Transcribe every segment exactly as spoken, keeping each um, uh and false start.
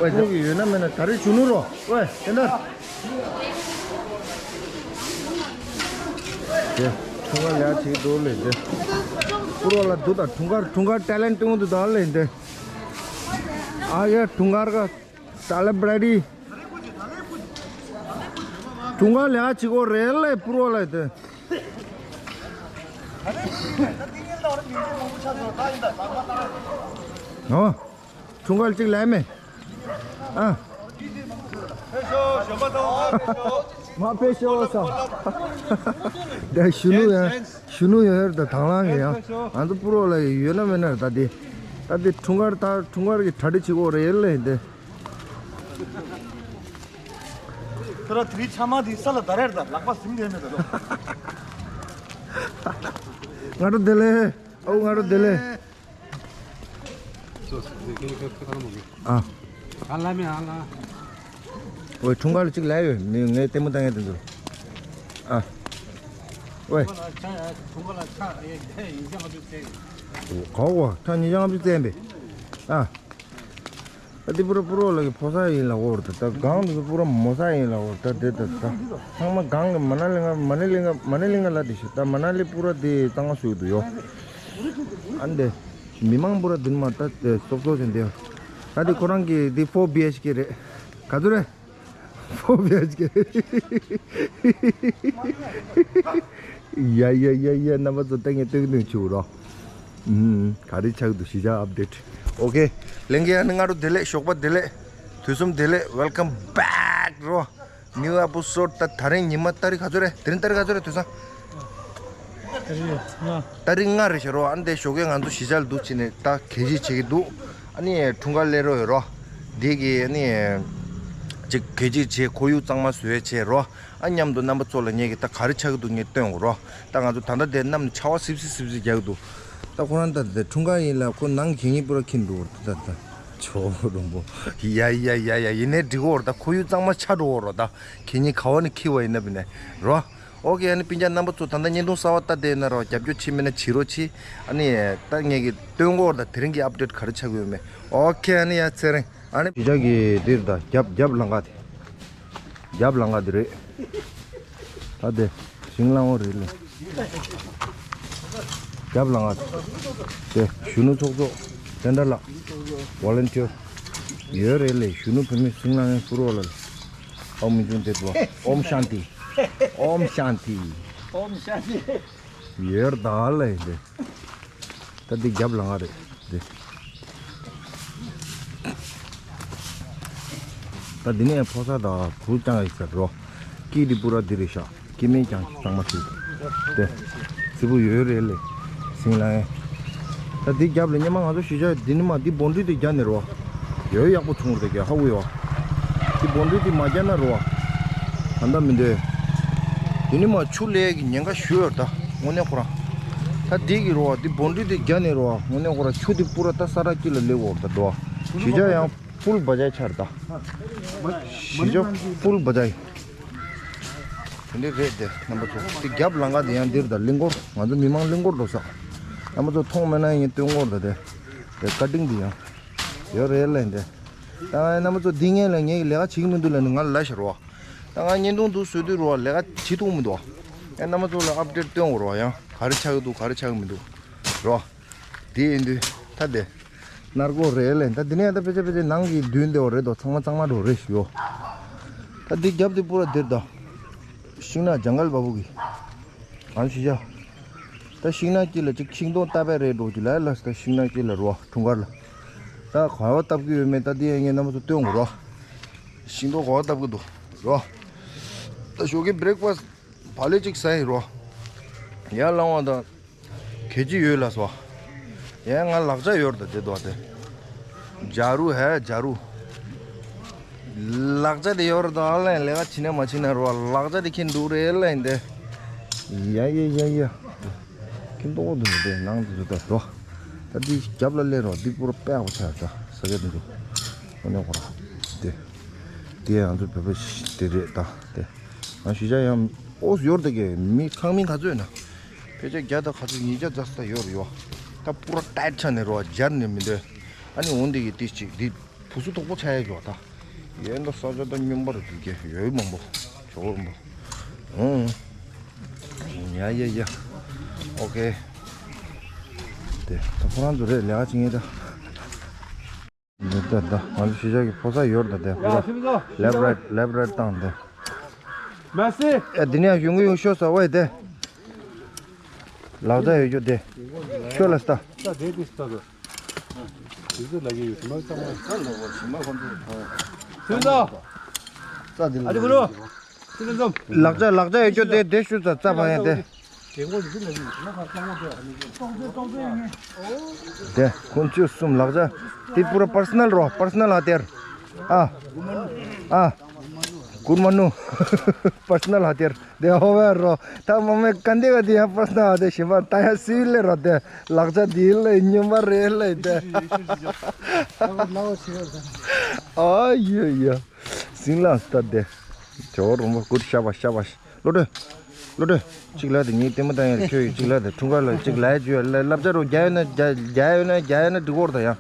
ཨོ་ཡོད་ན་མེད་ན་ད་རེས་ཞུ་ནུ་རོ། ཨོ་དེ་འདྲ། དེ་འཁྲུངས་སྐར་ལ་ཅིག་འདུག་ལེ་དེ། པུར་བ་ལ་འདུག་ད། འཁྲུངས་སྐར་འཁྲུངས་སྐར་ཊེ་ལེན་ཊི་སྟོན་འདུག་ད་ལེ་དེ། ཨ་ཡ་འཁྲུངས་སྐར་ག་སེ་ལེ་བྷི་རེ་ཊི། འཁྲུངས་སྐར་ལ་ཅིག་འོ་རེད་ལེ་པུར་བ་ལ་དེ། ཨོ། འཁྲུངས་སྐར་གཅིག་ལས་མེད། ཨ། མ་དཔེ་ཤོག་ས། དེ་ཞུ་ནུ་ཡང་ཞུ་ནུ་ཡང་ཧེར་དང་དང་བླངས་ཀྱི་ཡང་ང་ཚོ་པུར་བ་ལ་ཡོད་ན་མེད་ན་ད་དེ། ད་དེ་འཁྲུངས་སྐར་ད་འཁྲུངས་སྐར་གྱི་གྲ་སྒྲིག་བྱེད་དགོས་རེད་ལེ་དེ། ཁྱོད་ར་དེ་རིང་ཆ་མ་དེ་ས་ལ་ད་རེར་ད་ལག་པ་ཟིན་དེ་མེད་ད་དོ། སྔ་དྲོ་བདེ་ལེགས། ཨོ་སྔ་དྲོ་བདེ་ལེགས། ཨ། ཨ་ལ་མི་ཨ་ལ། ཝེ་འཁྲུངས་སྐར་ལ་གཅིག་ལས་ཡོད་མི་ངས་ལྟད་མོ་ལྟ་མཁན་དེ་ཚོ། ཨ། ཝེ། འཁྲུངས་སྐར་ལ་ཆ་ཡིན་ཤག་ཨ་ཅུ་ཙེ། གོ་གོ་ཁྲག་ཉིས་བརྒྱ་ལྔ་བཅུ་བཙན་པས། ཨ། ད་འདི་པུ་ར་པུ་རོ་ལ་གི་ཕོ་ས་ཡིན་ལ་འོར་ད་ད་གང་དུ་པུ་ར་མོ་ས་ཡིན་ལ་འོར་ད་དེ་ད་ད་ཚང་མ་གང་གི་མ་ན་ལི་ང་མ་ན་ལི་ང་མ་ན་ལི་ང་ལ་དེ་ཤི་ད་མ་ན་ལི་པུ་ར་དེ་གཙང་མ་སུ་དུ་ཡོ། ཨ་འདི་མི་མང་པུ་ར་དུན་མ་ད་དེ་སོབ་སོབ་ཟིན་དེ་ཡོ། ད་དེ་ཁོ་རང་གི་དེ་ཕོར་བི་ཨེཆ་ཀེ་རེད། ག་ཚོད་རེད། ཕོར་བི་ཨེཆ་ཀེ། ཡ་ཡ་ཡ་ཡ་རྣམ་པ་ཚོ་ལྟ་ངན་སྟོན་གི་ཆུ་རོ། ཨུམ། ག་རེ་ཆགས་འདུག་གཞིས་ཆགས་ཨབ་ཌེཊ། ཨོ་ཁེ། ལྷན་རྒྱས་ཨ་ནི་སྔ་དྲོ་བདེ་ལེགས། ཞོགས་པ་བདེ་ལེགས། དུས་གསུམ་བདེ་ལེགས། Welcome back རོ། ནིའུ་ཨེ་པི་སོ་ཌི། ད་ད་རིང་ཉི་མ་ཏ་རིག་ག་ཚོད་རེད། དེ་རིང་ཏ་རིག་ག་ཚོད་རེད་དུས་སང་། ཏ་རིག་ལྔ། ཏ་རིག་ལྔ་རེད་ཤག་རོ། ཨ་ནི་དེ་ཞོགས་ཀས་ང་ཚོ་གཞིས་ཆགས་ལ་འདུག་ཕྱིན་ནས་ད་གད་ཕྱིས་བྱེད་ཀྱི་འདུག་ཨ་ནི་འཁྲུངས་སྐར་སླེབས་རོགས་ཡོད་རོ། འདི་གི་ཨ་ནི་ཅིག་གད་ཕྱིས་བྱེད། ཁོར་ཡུག་གཙང་མ་བཟོས་བྱས་རོ། ཨ་མཉམ་དུ་རྣམ་པ་ཚོ་ལ་ངས་ཀྱི་ད་ག་རེ་ཆགས་ཀྱི་འདུག་ངས་སྟོན་དགོས་རོ། ད་ང་ཚོ་ད་ལྟ་དེ་གནམ་ཆར་པ་སིབ་སིབ་སིབ་སིབ་རྒྱག་གི་འདུག་ད་ཁོ་རང་ད་དེ་འཁྲུངས་སྐར་ཡིན་ལ་ཁོ་ནང་གད་སྙིགས་པུ་ར་འཁྱེར་འདུག་ད་ད་ཆོ་རོང་པོ། ཡ་ཡ་ཡ་ཡ། ཡིན་ནའི་འགྲིག་གོ་ར། ད་ཁོར་ཡུག་གཙང་མ་ཆགས་འགྲོ་གོ་ར། ད་གད་སྙིགས་ག་བ་ནས་འཁྱེར་བ་ཡིན་ན་བི་ནས་རོ། ཨོ་ཁེ། ཨ་ནི་སྤུན་ཀྱག་རྣམ་པ་ཚོ་ད་ལྟ་བརྙན་ཐུང་གསར་པ་ལྟ་བསྡད་ན་རོ། རྒྱབ་སྐྱོར་བྱེད་མེད་ན་བྱེད་རོགས་བྱེད། ཨ་ནི་ད་ངས་ཀྱི་སྟོན་གོ་ར། ད་དེ་རིང་གི་ཨབ་ཌེཊ་ག་རེ་ཆགས་ཀྱི་ཡོད་མེད། ཨོ་ཁེ། ཨ་ནི་ཡ་ཚེ་རིང་། ཨ་ནི་གཞིས་ཆགས་ཀྱི་འདིར་ད་རྒྱབ་རྒྱབ་ལང་ཀ་དེ། རྒྱབ་ལང་ཀ་འདི་རེད། ད་དེ་ཤིང་ལང་བ་རེད་ལེ། རྒྱབ་ལང་ཀ་དེ་གཞོན་ནུ་ཚོགས་གཙོ་བསྟན་དགྲ་ལགས། ཝོ་ལན་ཊི་ཡར་ཡོད་རེད་ལེ། གཞོན་ནུ་བུད་མེད་ཤིང་ལང་ཡང་ཕུར་བ་ལ་ལེ། ཨོ་མི་འབྱུང་དེ་དུ་ཨོམ་ཤཱན་ཏི། ཨོམ་ཤཱན་ཏི། ཨོམ་ཤཱན་ཏི། ཡོད་ད་ལེ་དེ། ད་འདི་རྒྱབ་ལང་ཀ་རེད་འདི། ད་འདི་ནས་ཕོ་གསར་དང་བུ་རྐྱང་ཡིན་ཟེར་རོ། སྐྱིད་འདི་པུ་ར་འདི་རེད་ཤག་སྐྱིད་སྨན་རྐྱང་གཙང་མ་ཞིག་དེ། སི་པུ་ཡོད་རེད་ལེ། ཟིང་ལ་ཨེ། ད་འདི་རྒྱབ་ལ་སྙེ་མ་ང་ཚོ་གཞིས་ཆགས་འདི་ནི་མ་འདི་སྦོང་ཀྲི་དེ་རྒྱབ་ནས་རོ། ཡོད་ཡག་པོ་བྱུང་རེད་རྒྱ་ཧ་གོ་ཡོད། དེ་སྦོང་ཀྲི་དེ་མ་རྒྱབ་ན་རོ། ད་ལྟ་མི་འདོད། དེ་ནི་མ་ཆུ་ལས་ཀྱི་ཉེན་ཁ་ཞུ་ཡོད་ད་དངོས་གནས་ཁོ་རང་། ད་དེ་གི་རོ་དེ་སྦོང་ཀྲི་དེ་རྒྱབ་ནས་རོ་དངོས་གནས་ཁོ་རང་ཆུ་དེ་པུ་ར་ད་ས་ར་སྐྱིད་ལ་ལེགས་འོར་ད་འགྲོ། གཞིས་ཆགས་ཡང་ཕུལ་བ་ཇའི་ཆར་ད། གཞིས་ཆགས་ཕུལ་བ་ཇའི། དེ་འདྲ་རེད་དེ་རྣམ་པ་ཚོ་དེ་རྒྱབ་ལང་ཀ་དེ་ཡང་འདིར་ད་གླིང་སྐོར་ང་ཚོ་མི་མང་གླིང་སྐོར་འགྲོ་ས། རྣམ་པ་ཚོ་མཐོང་མེད་ན་ཡིན་སྟོན་སྐོར་ད་དེ། དེ་ཀ་ཏིང་དེ་ཡང་། ཡོད་རེད་ལན་དེ། ད་ང་རྣམ་པ་ཚོ་འདི་ངས་ལ་ངས་ཀྱི་ལས་ཀ་བྱེད་ཀྱི་མི་འདུག་ལ་ནི་ང་ལ་ལ་ཤར་བ། ད་ང་བརྙན་ཐུང་འདུག་བཟོས་དུས་རོ་ལས་ཀ་བྱེད་ཐུབ་མི་འདུག་ཨེ་རྣམ་པ་ཚོ་ལ་ཨབ་ཌེཊ་སྟོན་དགོས་རོ་ཡང་ག་རེ་ཆགས་ཀྱི་འདུག་ག་རེ་ཆགས་ཀྱི་མི་འདུག་རོ། དེ་ཡིན་དུས་ད་དེ། ནར་གོ་རེད་ལན་ད་འདི་ནས་ད་ཕལ་ཆེར་ཕལ་ཆེར་ནང་གི་མདུན་དེ་བ་རེད་དོ་ཚང་མ་གཙང་མ་འགྲོ་རེད་ཞུ། ད་འདི་རྒྱབ་དེ་པུ་ར་དེར་ད། ཤིང་ནགས་ཇང་གལ་བ་བུ་གི། ང་ཤི་ཤ། ད་ཤིང་ནགས་དཀྱིལ་ལ་ཅིག་ཤིང་སྡོང་བཏབ་པའི་རེད་འགྲོ་གི་ལ་ལ་ད་ཤིང་ནགས་དཀྱིལ་ལ་རོ་འཁྲུངས་སྐར་ལ། ད་ག་བ་བཏབ་གི་ཡོད་མེད་ད་དེ་ཡང་ངས་རྣམ་པ་ཚོ་སྟོན་དགོས་རོ། ཤིང་སྡོང་ག་བ་བཏབ་གི་འདུག་རོ། ད་ཞོགས་ཀའི་བྷི་རེག་ཕ་སི་བག་ལེབ་ཅིག་ཟ་ཡི་རོ། ཡར་ལངས་བ་ད། གལ་ཆེ་ཡོད་ལ་སོ། ཡང་ང་ལག་ཆ་ཡོད་ད་དེ་དོ་དེ། ཇ་རུ་ཧ་ཇ་རུ། ལག་ཆ་དེ་ཡོད་རེད་དོ་ཨ་ལན་ལས་ཀ་བྱེད་ན་མ་བྱེད་ན་རོ་ལག་ཆ་དེ་ཁྱེར་འདུག་རེད་ལན་དེ། ཡ་ཡ་ཡ་ཡ། ཁྱེར་འདུག་འདུག་དེ་ནང་དུ་ད་དོ། ད་འདི་རྒྱབ་ལ་སླེབས་རོགས་འདི་པུར་པད་ཧ་ཆ་ད་ས་ག་དེ་འདུག་ཨ་ནི་ཁོ་ར། དེ། དེ་ང་ཚོ་བོད་པ་དེ་རེད་ད་དེ། ང་གཞིས་ཆགས་ཡང་ཨོ་ཡོར་དེ་གས་མི་ཁང་མིན་ག་ཚོད་ན། ཕལ་ཆེར་བརྒྱ་དང་ག་ཚོད་ཉིས་བརྒྱ་རྩ་ས་ཡོད་རེད་ཡོ། ད་པུ་ར་ཏའིཊ་ཆགས་ནས་རོ་སྦྱར་ནས་མི་འདོད། ཨ་ནི་འོང་འདི་གི་ཏི་གཅིག་འདི། བུ་སུ་དོག་པོ་ཆགས་ཡ་ཡོད་ད། ཡོད་འདུག་ས་ཆ་ད་སྨྱོན་པ་རུ་འདུག་གི་ཡོད་མང་པོ། ཇོ་བོ་རིན་པོ། ཨུང་། ཡ་ཡ་ཡ། ཨོ་ཀེ། དེ་ད་ཁོ་རང་ཚོ་རེད་ལས་ཀ་བྱེད་མཁན་ད། འདི་ལྟར་ད་ང་ཚོ་གཞིས་ཆགས་ཀྱི་ཕོ་གསར་ཡོད་རེད་ད། དེ་ཕོ་གསར་ལེབ་རེད་ལེབ་རེད་བཏང་དེ། མ་སི། ཨ་འདི་ནས་ཡོང་གི་ཡོང་ཤོག་ཟེར་བ་ཡི་དེ། ལག་ཆ་ཡོད་རྒྱུ་དེ། ཤོག་ལ་སྟ། ད་དེ་དེ་སྟ་དོ། དེ་ཚོ་ལ་གི་ཡོད་དེ་མ་ཚང་མ། ཚུན་ཚོད། ཨ་ཅི་གུ་རུ། ལག་ཆ་ལག་ཆ་ཡོད་རྒྱུ་དེ་དེ་ཤུ་ཙ་ཙ་བ་ཡ་དེ། དེ་ཁོང་ཚོས་གསུམ་ལག་ཆ་དེ་པུ་ར་པར་སོ་ནལ་རོ་པར་སོ་ནལ་ཧ་ཏེར། ཨ། ཨ། གུར་མ་ནུ། པར་སོ་ནལ་ཧ་ཏེར། དེ་ཧོ་བ་རོ། ད་མ་མེ་ཀ་འདེ་ག་དེ་ཡང་པར་སོ་ནལ་ཧ་ཏེར་ཞིམ་པ་ད་ཡ་སི་ལེ་རོ་དེ། ལག་ཆ་དེ་ལེ་ཉུམ་པ་རེ་ལེ་དེ། ཨ་ཡོ་ཡོ། སིང་ལ་སྟ་དེ། ཇོ་རོང་བ་ཀུར་ཤ་བ་ཤ་བ། བློ་གྲོས། བློ་གྲོས། གཅིག་ལ་དེ་ངའི་ལྟད་མོ་ལྟ་ཡ་ལ་ཁྱོད་ཡོད་གཅིག་ལ་དེ་འཁྲུངས་སྐར་ལ་གཅིག་ལ་རྒྱུ་ལ་བསླབ་བྱ་རོ་རྒྱ་ཡོད་ན་རྒྱ་རྒྱ་ཡོད་ན་རྒྱ་ཡོད་ན་འགྲིག་གོ་ར་ད་ཡ།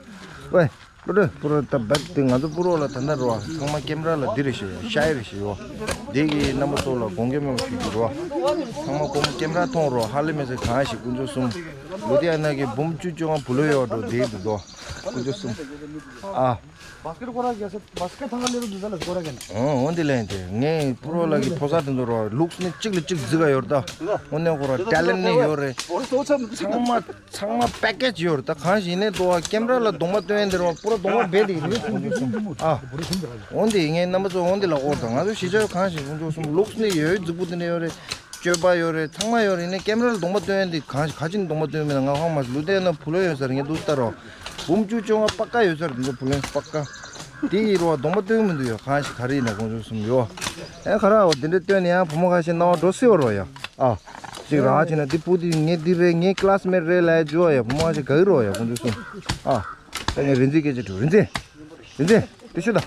ཝེ། བློ་གྲོས་པུ་རོ་ད་བད་དེ་ང་ཚོ་པུ་རོ་ལ་ད་ལྟ་རོ་ཚང་མ་ཀེམ་ར་ལ་འདི་རེ་ཞེས་ཤ་ཡི་རེ་ཞེས་ཡོ། འདི་གི་རྣམ་པ་ཚོ་ལ་དགོངས་འགལ་མེད་པ་ཞུ་རྒྱུ་རོ། ཚང་མ་ཀོམ་ཀེམ་ར་མཐོང་རོ་ཧ་ལེ་མེ་ཟེར་གང་ཞིག་ཀུན་སྤྱོད་གསུམ། ལོ་དེ་ཡ་ན་གི་འབུམ་བཅུ་བཅོ་ལྔ་བུ་ལོ་ཡོ་འགྲོ་འདི་འདུག་དོ། ཀུན་སྤྱོད་གསུམ། ཨ། བ་སི་ཀེཊ་སྐོར་ར་རྒྱལ་ས་བ་སི་ཀེཊ་ཐང་ལེ་རུ་འདི་ས་ལ་སྐོར་ར་གན། ཨོ་འོ་འདི་ལན་དེ་ངས་པུ་རོ་ལ་གི་ཕོ་གསར་དེ་ཚོ་རོ་ལུགས་ནི་གཅིག་ལ་གཅིག་རྫི་ག་ཡོད་ད། འོ་ནས་ཁོ་ར་ཊེ་ལེན་ནི་ཡོད་རེད། ཚང་མ་ཚང་མ་པེ་ཀེ་ཇི་ཡོད་རེད་ད། གང་ཞིག་ནས་དོ་བ་ཀེམ་ར་ལ་གདོང་པ་སྟོན་དེ་རོ་པུ་རོ་གདོང་པ་རྦད་དེ་རེད་ཀུན་སྤྱོད་གསུམ། ཨ། འོ་འདི་ངས་རྣམ་པ་ཚོ་འོ་འདི་ལ་སྐོར་ད་ང་ཚོ་གཞིས་ཆགས་གང་ཞིག་ཀུན་སྤྱོད་གསུམ་ལུགས་ནི་ཡོད་རྫི་པོ་དེ་ནས་ཡོད་རེད། སྤྱོད་པ་ཡོད་རེད་ཚང་མ་ཡོད་རེད་ནས་ཀེམ་ར་ལ་གདོང་པ་སྟོན་ཡ་འདི་གང་ག་ཅིན་གདོང་པ་སྟོན་མེད་ན་ང་ཧང་མ་ལུ་དེ་ན་བུ་ལོན་ཡོད་ས་རེད་ངས་འདུག་ལྟ་རོགས། འབུམ་བཅུ་བཅོ་ལྔ་པ་ཀ་ཡོད་ས་རེད་འདི་བུ་ལོན་པ་ཀ། དེ་ཡི་རོ་གདོང་པ་སྟོན་མི་འདུག་ཡོད་གང་ཞིག་ག་རེ་ཡིན་ན་ཀུན་སྤྱོད་གསུམ་ཡོད། ཨེ་ག་ར་འོ་དེ་འདྲ་སྟོན་ནས་ཡང་བུ་མོ་ཁ་ཤས་སྣང་བ་འགྲོ་སྲིད་པ་རོ་ཡ། ཨ། ཅིག་ར་ཅིག་ན་འདི་བུ་དེ་ངས་འདི་རེད་ངའི་ཀི་ལ་སི་མེ་ཊི་རེད་ལབ་ཡ་འཇུ་བ་ཡ་བུ་མོ་ཁ་ཤས་ག་གི་རོ་ཡ་ཀུན་སྤྱོད་གསུམ། ཨ། ད་ངས་རིན་འཛིན་སྐད་ཆ་དྲིས་རིན་འཛིན། རིན་འཛིན། དེ་ཤོད་ད།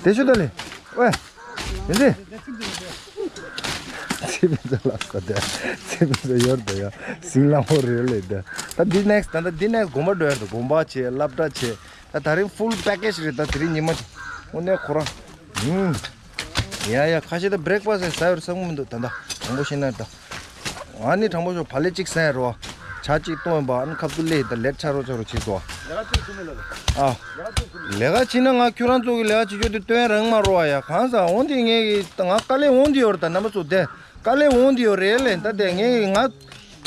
དེ་ཤོད་ད་ལེ། ཝེ། རིན་འཛིན། ཚེ་ཕན་ཚ་ལ་ས་དེ། ཚེ་ཕན་ཚ་ཡོར་དེ་ཡ། སིང་ལ་ཧོ་རེ་ལེ་དེ། ད་འདི་ནེག་སི་ད་ད་འདི་ནེག་སི་དགོན་པ་འགྲོ་ཡར་དུ་དགོན་པ་བྱེད་སློབ་གྲྭ་བྱེད། ད་ད་རིང་ཕུལ་པེ་ཀེ་ཇི་རེད་ད་དེ་རིང་ཉི་མ། དངོས་གནས་ཁོ་རང་། ཧུམ། ཡ་ཡ་ཁ་ཤས་ད་བྷི་རེག་ཕ་སི་ཟ་ཡོར་བསམ་གི་མི་འདུག་ད་ད། དྲང་པོ་བཤད་ན་ད། ཨ་ནི་དྲང་པོ་ཤོག་བག་ལེབ་གཅིག་ཟ་ཡ་རོ། ཇ་གཅིག་བཏུང་ཡིན་པ་ཨ་ནི་ཁབ་ཏུ་སླེབས་ད་ལེ་ཆ་རོ་ཆ་རོ་བྱེད་དོ། ཨ། ལས་ཀ་བྱེད་ན་ང་ཁྱོད་རང་ཚོ་གི་ལས་ཀ་བྱེད་རྒྱུ་དེ་སྟོན་རང་མ་རོ་ཨ་ཡ་གང་ཟ་འོང་དེ་ངས་ང་དཀའ་ལས་འོང་དེ་ཡོད་རེད་ད་རྣམ་པ་ཚོ་དེ་དཀའ་ལས་འོང་དེ་ཡོད་རེད་ལེ་ད་དེ་ངས་ང་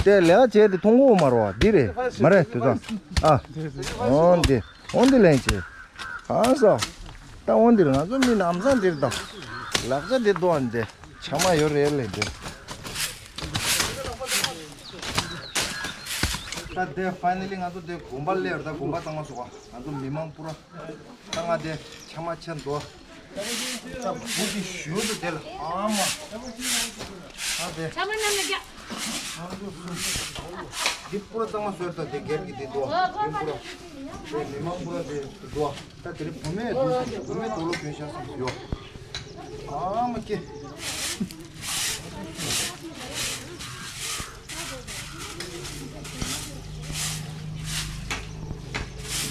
དེ་ལས་ཀ་བྱས་དེ་མཐོང་གོ་མ་རོ་ཨ་འདི་རེད་མ་རེད་དུ་ཚང་ཨ། འོང་དེ། འོང་འདི་ལན་བྱེད། གང་ཟག་ད་འོང་འདིར་ང་ཚོ་མི་ནམ་སང་འདིར་དང་། ལག་ཆ་འདི་རྡོ་འདི་ཆ་མ་ཡོད་རེད་ལས་འདི། ད་དེ་ཕའི་ནལ་ལི་ང་ཚོ་དེ་དགོན་པ་སླེབས་ད་དགོན་པ་གཙང་མ་བཟོ་བ་ང་ཚོ་མི་མང་པུ་ར། ད་ང་དེ་ཆ་མ་ཆ་འདོ། ད་བུ་གི་ཞུ་དུ་དེ་ལ་ཨ་མ། ཨ་དེ། ཆ་མ་ནམ་ལ་རྒྱ། འདི་པུ་ར་གཙང་མ་བཟོས་ད་དེ་སྒེར་གྱི་དེ་འདུག་ཨ། དེ་པུ་ར། དེ་མི་མང་པུ་ར་དེ་འདུག་ཨ། ད་དེ་རིང་བུ་མེད་འདུག་བུ་མེད་དོ་ལོ་གྱོན་ཤག་སོང་ཡོ། ཨ་མ་ཀེ།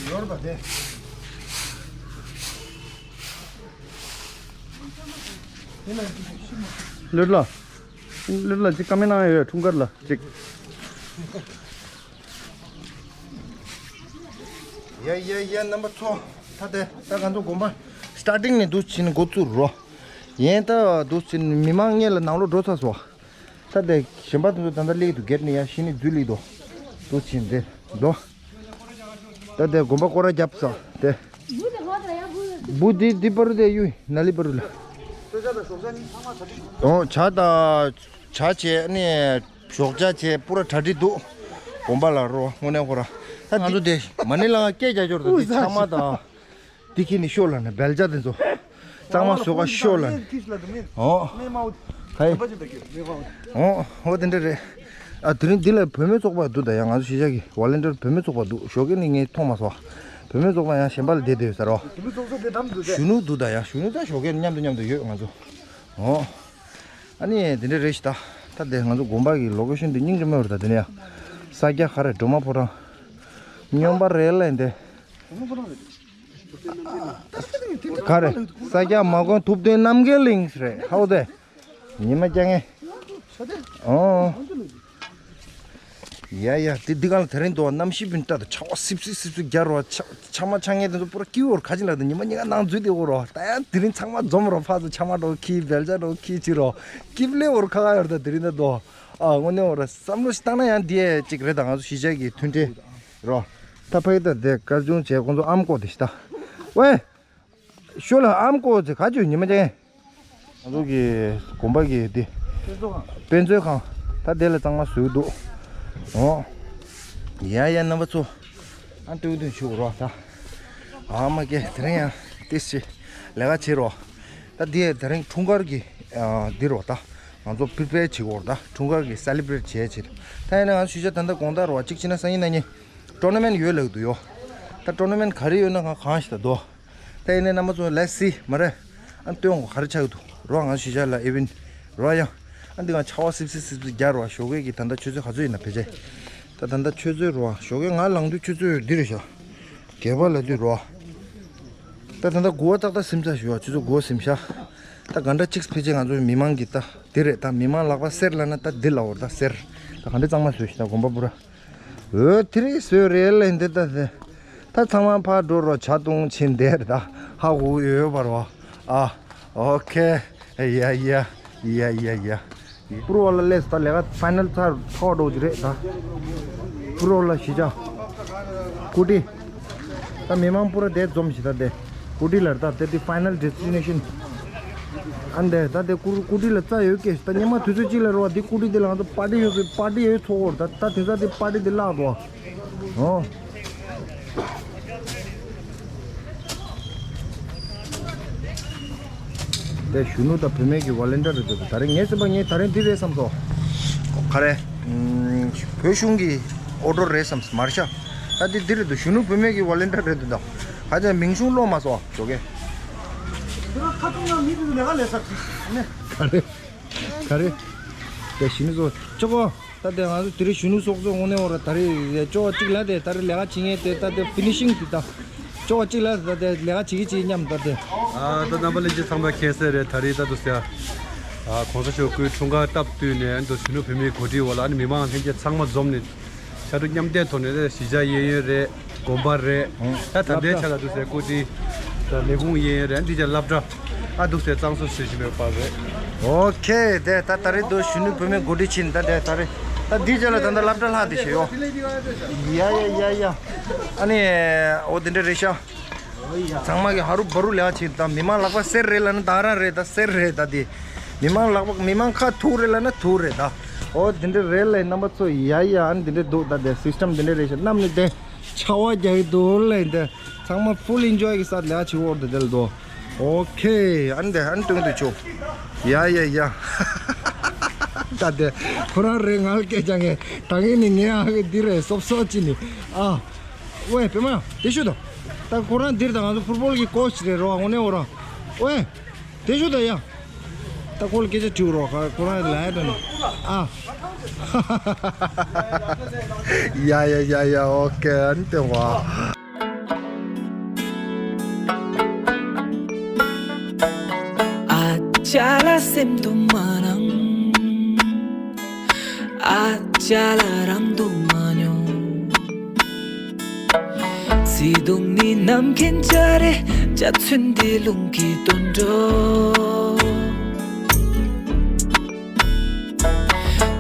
ཡོར་བ་དེ། ལོས་ལ། ལོས་ལ་ཅིག་ཀ་མེ་ན་ཡོད་འཁྲུངས་སྐར་ལ་ཅིག་ཡ་ཡ་ཡ་རྣམ་པ་ཚོ། ད་དེ་ད་ང་ཚོ་དགོན་པ་སི་ཊར་ཊིང་ནས་འདུག་ཕྱིན་འགོ་བཙུགས་རོ། ཡན་ད་འདུག་ཕྱིན་མི་མང་སྔོན་ལ་ནང་ལོགས་འགྲོ་ཚར་སོང་། ད་དེ་གཞན་པ་དེ་ཚོ་ད་ལྟ་སླེབས་འདུག་སྒེར་ནས་ཡ་གཞི་ནས་འཛུལ་སླེབས་འདུག་འདུག་ཕྱིན་དེ་འདུག་ད་དེ་དགོན་པ་སྐོར་ར་རྒྱབ་ས་དེ། བུ་དེ་འདི་པ་རུ་དེ་གཡུ་ན་ལི་པ་རུ་ལ། ཨོ་ཇ་དང་ཇ་བྱས་ནས་ཞོགས་ཇ་བྱས་པུ་ར་གྲ་སྒྲིག་འདུག་དགོན་པ་ལ་རོ་དངོས་གནས་ཁོ་ར། ད་ང་ཚོ་དེ་མ་ཎི་ལ་སྐད་རྒྱག་ཞོར་དང་དེ་ཆ་མ་དང་། དེ་ཁྱེར་ནས་ཤོག་ལ་ནས་སྦལ་ཇ་དེ་ཚོ། གཙང་མ་བཟོ་ག་ཤོག་ལ་ནས། ཨོ། ཧའི། ཨོ་ཨོ་དེ་འདྲ་རེད། ཨ་དེ་རིང་འདི་ལ་བུད་མེད་ཚོགས་པ་འདུག་ད་ཡ་ང་ཚོ་གཞིས་ཆགས་ཀྱི་ཝོ་ལན་ཊིར་བུད་མེད་ཚོགས་པ་འདུག་ཞོགས་ཀས་ནི་ངས་མཐོང་མ་སོང་། བུད་མེད་ཚོགས་པ་ཡང་གཞན་པ་ལ་བསྡད་བསྡད་ཡོད་ས་རོ། བུད་མེད་ཚོགས་པ་དེ་དམ་འདུག་དེ། གཞོན་ནུ་འདུག་ད་ཡ་གཞོན་ནུ་ད་ཞོགས་ཀས་མཉམ་དུ་མཉམ་དུ་ཡོད་ང་ཚོ། ཨོ། ཨ་ནི་དེ་འདྲ་རེད་ཤི་ད། ད་དེ་ང་ཚོ་དགོན་པ་གི་ལོ་ཀེ་ཤོན་དེ་སྙིང་རྗེ་མོ་རེད་ད་དེ་ནས་ཡ། ས་རྒྱ་ག་རེ་སྒྲོལ་མ་ཕོ་བྲང་། སྨྱོན་པ་རེད་ལ་ཡིན་ཏེ། སྒྲོལ་མ་ཕོ་བྲང་རེད། ག་རེ། ས་སྐྱ་མ་དགོན་ཐུབ་བསྟན་རྣམ་རྒྱལ་གླིང་རེད། ཧའོ་དེ། ཉི་མ་རྒྱ་ངན། ཨོ། ཡ་ཡ། དེ་འདི་ག་ལ་དེ་རིང་དུ་གནམ་གཤིས་བུན་ཏྲ་དང་ཆར་པ་སིབ་སིབ་སིབ་སིབ་རྒྱག་རོགས། ཆ་ཆ་མ་ཆ་ངེས་དེ་ཚོ་པུ་ར་ཀིའུ་བོར་ཁ་ཅིག་ལ་དང་ཉི་མ་ཉི་ག་ནང་འཛུལ་དེ་འོ་རོགས། ད་ཡང་དེ་རིང་ཚང་མ་འཛོམས་རོགས། ཕར་ཚུར་ཆ་མ་འགྲོ་ཁི་བེལ་ཆ་འགྲོ་ཁི་ཅི་རོགས། ཀིབ་ལེ་བོར་ཁ་ཁ་ཡོར་ད་དེ་རིང་ད་དོ། ཨ་དངོས་གནས་འོ་ར་བསམ་བློ་ཞིག་བཏང་ན་ཡང་འདི་ཡས་ཅིག་རེད། ད་ང་ཚོ་གཞིས་ཆགས་ཀྱི་མཐུན་སྒྲིལ་རོགས། ད་ཕ་གི་ད་དེ་སྐར་ཆུང་བྱས་ཁོང་ཚོ་ཨམ་ཀོ་དེ་ཞིག་ད། ཝེ། ཤོ་ལ་ཨམ་ཀོ་ཚེ་ག་ཅུ་ཉི་མ་ཅན། ང་ཚོ་གི་དགོན་པ་གི་དེ། དཔེ་མཛོད་ཁང་། ད་དེ་ལ་གཙང་མ་བཟོས་འདུག་ཨོ། ཡ་ཡ་རྣམ་པ་ཚོ། ཨ་ཏུ་ཏུ་ཆུ་རོ་ད། ཨ་མ་ཀེ་དེ་རིང་ཡང་ཏིས་ཆེ་ལས་ཀ་བྱེད་རོགས། ད་དེ་དེ་རིང་འཁྲུངས་སྐར་གི་ཨ་འདི་རོ་ད། ང་ཚོ་པི་རི་པེར་བྱེད་དགོས་རོ་ད། འཁྲུངས་སྐར་གི་སེ་ལི་བྷི་རེཊ་བྱེད་བྱེད། ད་ཡིན་ན་ང་ཚོ་གཞིས་ཆགས་ད་ལྟ་དགོང་དག་རོ་གཅིག་བྱས་ན་སང་ཉིན་གནངས་ཉིན་ཊོར་ན་མེན་ཊི་ཡོད་ལབ་འདུག་ཡོ། ད་ཊོར་ན་མེན་ཊི་ག་རེ་ཡོད་ན་ང་གང་ཞིག་ད་དོ། ད་ཡིན་ནའི་རྣམ་པ་ཚོ་let's see མ་རེད། ཨ་སྟོན་གོ་ག་རེ་ཆགས་འདུག་རོ། ང་གཞིས་ཆགས་ལ་ཨི་ཝེན་རོ་ཡང་། ཨ་འདི་ག་ཆར་པ་སིབ་སིབ་སིབ་སིབ་རྒྱག་རོ། ཞོགས་ཀས་ཀྱི་ད་ལྟ་ཆུ་ཚོད་ག་ཚོད་ཡིན་ན་ཕལ་ཆེར། ད་ད་ལྟ་ཆུ་ཚོད་རོ། ཞོགས་ཀས་ང་ལངས་དུས་ཆུ་ཚོད་འདི་རེད་ཤག་བརྒྱད་པ་ལ་དུས་རོ། ད་ད་ལྟ་དགུ་པ་ཏག་ཏག་ཟིན་ཚར་ཞུ་བ། ཆུ་ཚོད་དགུ་པ་ཟིན་ཤག་ད་ག་འདྲ་གཅིག་ཕལ་ཆེར་ང་ཚོའི་མི་མང་གི་ད་འདི་རེད། ད་མི་མང་ལག་པ་གསེར་ལབ་ན་ད་འདི་ལབ་འོ་ད་གསེར། ད་ག་འདྲ་གཙང་མ་བཟོས་ཤག་ད་དགོན་པ་པུ་ར། འོ་དེ་རིང་བཟོས་རེད་ལེ་འདི་ལྟ་ཟེ། ད་ཚང་མ་ཕར་འགྲོ་རོགས། ཇ་བཏུང་ཕྱིན་བསྡད་རེད་ད། ཧ་གོ་ཡོད་པ་རོ། ཨ། ཨོ་ཁེ། ཡ་ཡ་ཡ་ཡ་ཡ། པུར་བ་ལ་སླེབས་ད་ལས་ཀ་ཕའི་ནལ་ཚར་ཐོག་འགྲོ་གི་རེད་ད། པུར་བ་ལ་གཞིས་ཆགས་ཀུ་ཊི། ད་མི་མང་པུ་ར་དེ་འཛོམས་ཤིག་ད་དེ། ཀུ་ཊི་ལར་ད་དེ་དེ་ཕའི་ནལ་ཌེ་སི་ཊི་ནེ་ཤན། ཨ་འདས་ད་དེ་ཀུ་ཀུ་ཊི་ལ་རྩ་ཡོད་སྐད་ད་སྙེ་མ་དུས་ཚོད་གཅིག་ལ་རོ་བ་འདི་ཀུ་ཊི་དེ་ལ་ང་ཚོ་པར་ཊི་ཡོད་སྐད་པར་ཊི་ཡོད་ཚོགས་འོར་ད་ད་དེ་ཚ་དེ་པར་ཊི་དེ་བརླག་འགྲོ་བ། ཨོ། དེ་གཞོན་ནུ་དང་བུད་མེད་ཀྱི་ཝོ་ལན་ཊི་ཡར་རེད་འདུག་ད་རེས་ངའི་སེམས་པ་ངས་ད་རེས་འདི་རེད་བསམ་སོང་། ག་རེ། ཨུམ། བོད་གཞུང་གི་ཨོ་ཌར་རེད་བསམ་སོང་མར་ཤ། ད་འདི་འདི་རེད་འདུག་གཞོན་ནུ་བུད་མེད་ཀྱི་ཝོ་ལན་ཊི་ཡར་རེད་འདུག་ད་ག་ཚོད་མིང་གཞུང་ཀློག་མ་སོང་ཇོ་གེ། འདི་ཁ་ཐུག་ན་མི་འདུག་ལས་ཀ་ལས་ས་ནས། ག་རེ། ག་རེ། དེ་གཞོན་ནུ་ཚོ་ཅོ་གོ། ད་དེ་ང་ཚོ་དེ་རིང་གཞོན་ནུ་ཚོགས་གཙོ་དངོས་གནས་འོ་ར་ད་རེས་ཅོག་གཅིག་ལ་དེ་ད་རེས་ལས་ཀ་བྱེད་མཁན་དེ་ད་དེ་ཕི་ནི་ཤིང་དེ་ད་ཅོག་གཅིག་ལ་ད་དེ་ལས་ཀ་བྱེད་ཀྱི་བྱེད་མཉམ་ད་དེ། ཨ་ད་རྣམ་པ་ལྷན་རྒྱས་ཚང་མ་མཁྱེན་གསལ་རེད། ད་རེས་ད་དུ་ཟེར། ཨ་གོང་ས་མཆོག་སྐུའི་འཁྲུངས་སྐར་སྟབས་བསྟུན་ནས་ཨ་ནི་གཞོན་ནུ་བུད་མེད་གོ་སྒྲིག་འོག་ལ་ཨ་ནི་མི་མང་ལྷན་རྒྱས་ཚང་མ་འཛོམས་ནས་ཕྱར་གྲུ་མཉམ་འདེགས་ཐོག་ནས་གཞིས་ཆགས་གཡས་གཡོན་རེད། དགོན་པ་རེད། ད་ད་ལྟའི་ཆ་ལ་འདུག་ཟེར་སྐུ་དྲིན། ད་ལས་ཁུངས་གཡས་གཡོན་རེད། འདི་ཆ་སློབ་གྲྭ་ཨ་འདུག་ཟེར་གཙང་བཟོ་བྱེད་བཞིན་པའི་བར་རེད། ཨོ་ཁེ། དེ་ད་ད་རེས་འདུག་གཞོན་ནུ་བུད་མེད་འགོ་ཁྲིད་ཕྱིན་ད་དེ་ད་རེས་ད་འདི་ཆ་ལ་ད་ད་སློབ་གྲྭ་ལྷག་དེ་བྱེད་ཡོ། ཡ་ཡ་ཡ་ཡ། ཨ་ནི་ཨོ་དེ་འདྲ་རེད་ཤག་ཚང་མ་གི་ཧ་རུ་བ་རུ་ལས་ཀ་བྱེད་ད་མི་མང་ལག་པ་གསེར་རེད་ལ་ན་ད་རང་རེད་ད་གསེར་རེད་ད་དེ། མི་མང་ལག་པ་མི་མང་ཁ་ཐུག་རེད་ལ་ན་ཐུག་རེད་ད། ཨོ་དེ་འདྲ་རེད་ལ་རྣམ་པ་ཚོ་ཡ་ཡ་ཨ་ནི་དེ་འདྲ་འདུག་ད་དེ་སིས་ཊམ་དེ་འདྲ་རེད་ཤག་གནམ་ནས་དེ། ཆར་པ་རྒྱག་གི་འདུག་ལབ་ཡིན་ཏེ། ཚང་མ་ཕུལ་ཨིན་ཇོའི་གི་ས་ལ་ཆི་འོར་དེ་དེ་ལ་འདུག་ཨོ་ཁེ། ཨ་ནི་དེ་ཨ་ནི་སྟོན་གི་འདུག་ཆུ། ཡ་ཡ་ཡ། ད་དེ་ཁོ་རང་རེ་ངལ་སྐད་ཅང་ངས་ད་ངས་ནི་ངའི་ཨ་གི་འདི་རེད་སོབ་སོབ་ཅི་ནི། ཨ། ཝེ་པེ་མ་དེ་ཤུ་དང་། ད་ཁོ་རང་འདིར་དང་ང་ཚོ་ཕུར་བོལ་གི་ཀོ་ཆི་རེད་རོ་དངོས་གནས་འོ་རང་། ཝེ། དེ་ཤུ་དང་ཡ། ད་ཁོ་ལ་སྐད་ཆ་དྲིའུ་རོགས་ཁ་ཁོ་རང་ལ་ཡ་དྲན། ཨ། ཡ་ཡ་ཡ་ཡ་ཨོ་ཁེ་ཨན་ཏེ་ཝ། ཨ་ཅག་ལ་སེམས་སྡུག་མ་གནང་། ཨ་ཅག་ལ་རང་སྡུག་མ་མྱོང་། བརྩེ་དུང་ནི་ནམ་མཁའི་འཇའ་རིས་འཇའ་ཚོན་འདི་རླུང་གིས་བཏོན་འགྲོ།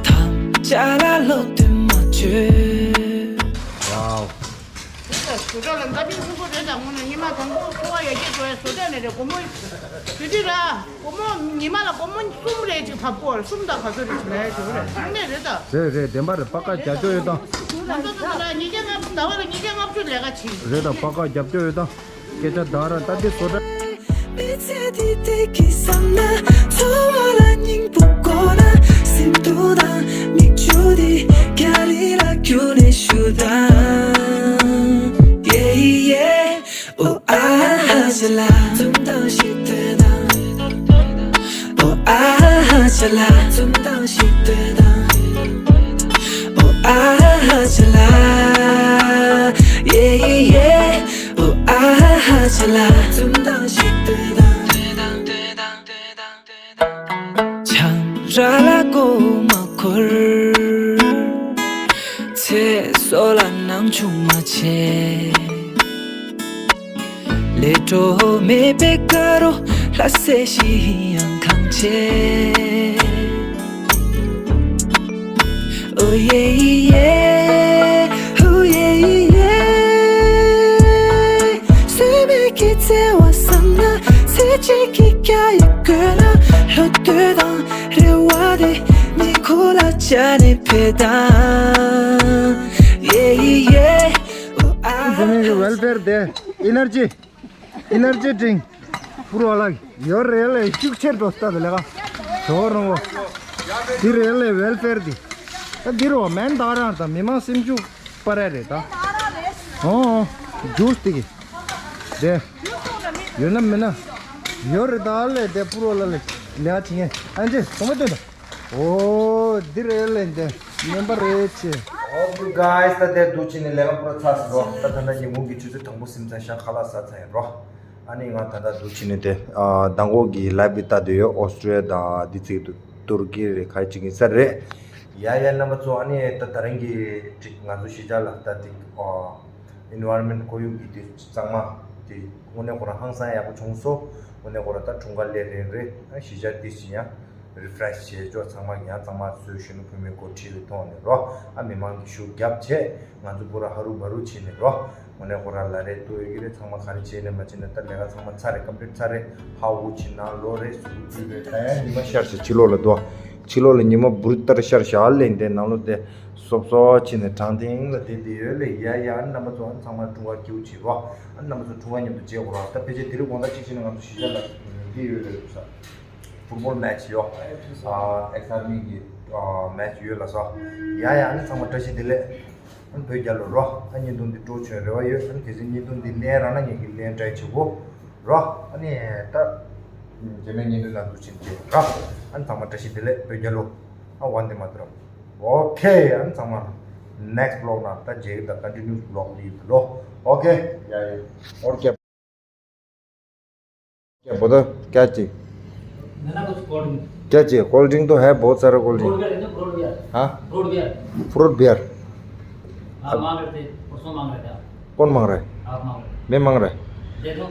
ཐམས་ཅད་ལ་བློ་གཏད་མ་བྱོས། ཝའོ། བཟོ་གྲྭ་ལ་འདྲ་མིན་གསུམ་པོ་རེད་དང་ངོ་ན་ཉི་མ་དང་པོ་འཚོ་བ་ཡར་རྒྱས་འགྲོ་ཡ་བཟོ་གྲྭ་ནས་རེད་སྒོར་མོ་དེ་དུས་ར། སྒོར་མོ་ཉི་མ་ལ་སྒོར་མོ་གསུམ་རེ་ཅིག་བབས་སྐོར་གསུམ་དང་ག་ཚོད་རེ་ཅིག་ལས་ཞུ་རེད་དངོས་གནས་རེད་ད། རེད་རེད་བདེན་པ་རེད་པ་ཀ་རྒྱབ་སྐྱོར་ཡོད་ད། ང་ཚོ་ད་ལ་ཉིས་བརྒྱ་ལྔ་བཅུ་ཟླ་བ་ལ་ཉིས་བརྒྱ་ལྔ་བཅུ་ལས་ཀ་བྱེད། རེད་ད་པ་ཀ་རྒྱབ་སྐྱོར་ཡོད་ད། སྐད་ཆ་ད་ར་ད་དེ་བཟོ་འདྲ། མི་ཚེ་འདི་བདེ་སྐྱིད་བསམ་ན་འཚོ་བ་ལ་སྙིང་པོ་དགོས་ན་སེམས་སྡུག་དང་མིག་ཆུ་འདི་རྒྱ་རི་ལ་རྒྱུ་ནས་ཞུ་དང་། Yeah yeah། ཨོ་ཨ་ཧ་ཅ་ལ། ཙུམ་ཏང་ཤི་ཏེ་དང་། ཨོ་ཨ་ཧ་ཅ་ལ། ཙུམ་ཏང་ཤི་ཏེ་དང་། ཨོ་ཨ་ཧ་ཅ་ལ། Yeah yeah། ཨོ་ཨ་ཧ་ ཆ་ལ་ཙུམ་དང་ཞིག་ཏུ་དང་། ཆང་རག་ལ་མགོ་མ་འཁོར། ཚེ་སྲོག་ལ་སྣང་ཆུང་མ་བྱེད། ལས་འཕྲོ་མེད་པའི་དཀར་རོ་ལྷ་སྲས་ཤི་ཡང་ཁང་ཆེ། ཨོ་ཡེ་ཡེ། ཨོ་ཡེ་ཡེ། སེམས་ཀྱི་བརྩེ་བ་བསམ་ན་ཚེ་གཅིག་གི་རྒྱ་ཡི་དགོས་ན། ལྷོ་སྟོད་དང་རེ་བ་དེ་ཉི་ཁུ་ལ་བྱ་ནས་ཕེ་དང་། ཡེ་ཡེ་ཡེ། ཨོ་ཨ། འཛམ་གླིང་གི་ཝེལ་ཕེར་དེ་ཨི་ནར་ཇི། ཨི་ནར་ཇི་ཌི་རིང་པུར་བ་ལ་ཡོད་རེད་ལས་ཤུགས་ཆེར་འགྲོ་ས་དེ་ལས་ཀ་ཞོ་རོང་བོ། འདི་རེད་ལས་ཝེལ་ཕེར་འདི། ད་འདི་རུ་མེན་ད་རང་དང་མི་མང་སེམས་ཤུགས་སྤར་ཡ་རེད་ད། ཨོ་ཨོ། ཇུས་འདི་གི། དེ། ཡོད་ན་མིན་ན། ཡོད་རེད་ད་ལས་དེ་པུར་བ་ལ་ལས་ལས་ཀ་བྱེད་ངེས་ཨན་ཅེ་གོང་མ་སྟོན་དང་། ཨོ། འདི་རེད་ལས་འདི་སྨན་པ་རེད་ཆེ། Okay guys, ད་དེར་འདུག་ཕྱིན་ནས་ལས་ཀ་པུ་ར་ཚར་སོང་། ད་ད་ལྟ་ཉིན་གུང་གི་ཆུ་ཚོད་དང་པོ་ཟིན་ཚར་ཤག་ཁ་ལག་ཟ་ཚར་ཡིན་རོ། ཨ་ནི་ང་ད་ལྟ་འདུག་ཕྱིན་ནས་དེ་མདང་དགོང་གི་ལའིབ་དེ་ལྟ་དུས་ཡོད། ཨོ་སི་ཀྲི་ཡ་དང་འདི་ཚིག་ཏུ་ཏུར་ཀི་རེད་ཁ་ཅིག་ཡིན་ས་རེད། ཡ་ཡ་རྣམ་པ་ཚོ། ཨ་ནི་ད་ད་རིང་གི་ང་ཚོ་གཞིས་ཆགས་ལ་ལྟ་དེ་environment ཁོར་ཡུག་གི་དེ་གཙང་མ་དེ་དངོས་གནས་ཁོ་རང་ཧང་སང་ཡག་པོ་བྱུང་སོང་། དངོས་གནས་ཁོ་རང་ད་འཁྲུངས་སྐར་སླེབས་རན་རེད། ཨ་གཞིས་ཆགས་འདི་བཞིན་ཡང་refresh བྱེད་ཆོག་ཚང་མ་ཡང་གཙང་མ་བཟོས་གཞོན་ནུ་བུད་མེད་འགོ་ཁྲིད་ལ་ཐོག་ནས་རོ། ཨ་མི་མང་གི་ཤུགས་རྒྱབ་བྱས་ང་ཚོ་པུ་ར་ཧ་རུ་བ་རུ་བྱས་ནས་རོ། དངོས་གནས་ཁོ་རང་ལ་རེ་ལྟོས་ཡོད་ཀྱི་རེད། ཚང་མ་ག་རེ་བྱས་ནས་མ་བྱས་ནས་ད་ལས་ཀ་ཚང་མ་ཚར་རེད། complete ཚར་རེད། ཧ་འུ་ཕྱི་ནང་ལོགས་རེད། ཟུར་དུ་རེད། ད་ཡང་ཉི་མ་ཤར་ཤག་ཕྱི་ལོགས་ལ་དོ། ཕྱི་ལོགས་ལ་ཉི་མ་འབུར་ལྟར་ཤར་ཤག་ལས་འདི་ནང་ལོགས་དེ་སོབ་སོབ་ཕྱིན་ནས་དྲང་ཐེངས་ལ་དེ་འདི་ཡོད་ལས། ཡ་ཡ། ཨ་ནི་རྣམ་པ་ཚོ་ཨ་ནི་ཚང་མ་འཁྲུངས་སྐར་སྐྱིད་པོ་བྱེད་རོགས། ཨ་ནི་རྣམ་པ་ཚོ་འཁྲུངས་སྐར་མཉམ་དུ་མཇལ་དགོས་རོགས། ད་ཕལ་ཆེར་དེ་རིང་དགོང་དག་གཅིག་ཕྱིན་ན་ང་ཚོ་གཞིས་ཆགས་ལ་འདི་ཡོད་རེད་ས། ཕུཊ་བོལ་མེ་ཆི་ཡོད། ཨ་ཨེག་སི་ཨར་མི་གི་ཨ་མེ་ཆི་ཡོད་ལ་ས། ཡ་ཡ། ཨ་ནི་ཚང་མ་བཀྲ་ཤིས་བདེ་ལེགས། ཨ་ནི་བོད་རྒྱལ་ལོ་རོ། ཨ་བརྙན་ཐུང་འདི་སྤྲོ་བྱོན་རེ་བ་ཡོད། ཨ་ནི་གལ་སྲིད་བརྙན་ཐུང་འདི་ལན་རག་ན་ངེད་ཀྱི་ལན་ཊའི་བྱེད་དགོས་རོ། ཨ་ནི་ད་རྗེས་མའི་བརྙན་ཐུང་ནང་འདུག་ཕྱིན་བྱེད་རོ། ཨ་ནི་ཚང་མ་བཀྲ་ཤིས་བདེ་ལེགས། བོད་རྒྱལ་ལོ། ཨ་ཝན་དེ་མ་ཏི་རམ། ཨོ་ཁེ། ཨ་ནི་ཚང་མ་next vlog ནང་ད་མཇལ་གི། ད་continuous vlog ལ་ཡིན་ལོ། ཨོ་ཁེ། ཡ་ཡ། ཨོ་ཁེ། क्या बोला? क्या चाहिए? मैंने कुछ कोल्ड ड्रिंक। क्या चाहिए? कोल्ड ड्रिंक तो है, बहुत सारा कोल्ड ड्रिंक। फ्रूट बियर है ना, फ्रूट बियर। हाँ? Fruit beer. Fruit beer. आप अब मांग रहे थे, परसों मांग रहे थे आप। कौन मांग रहा है? आप मांग रहे थे। मैं मांग रहा है? देखो,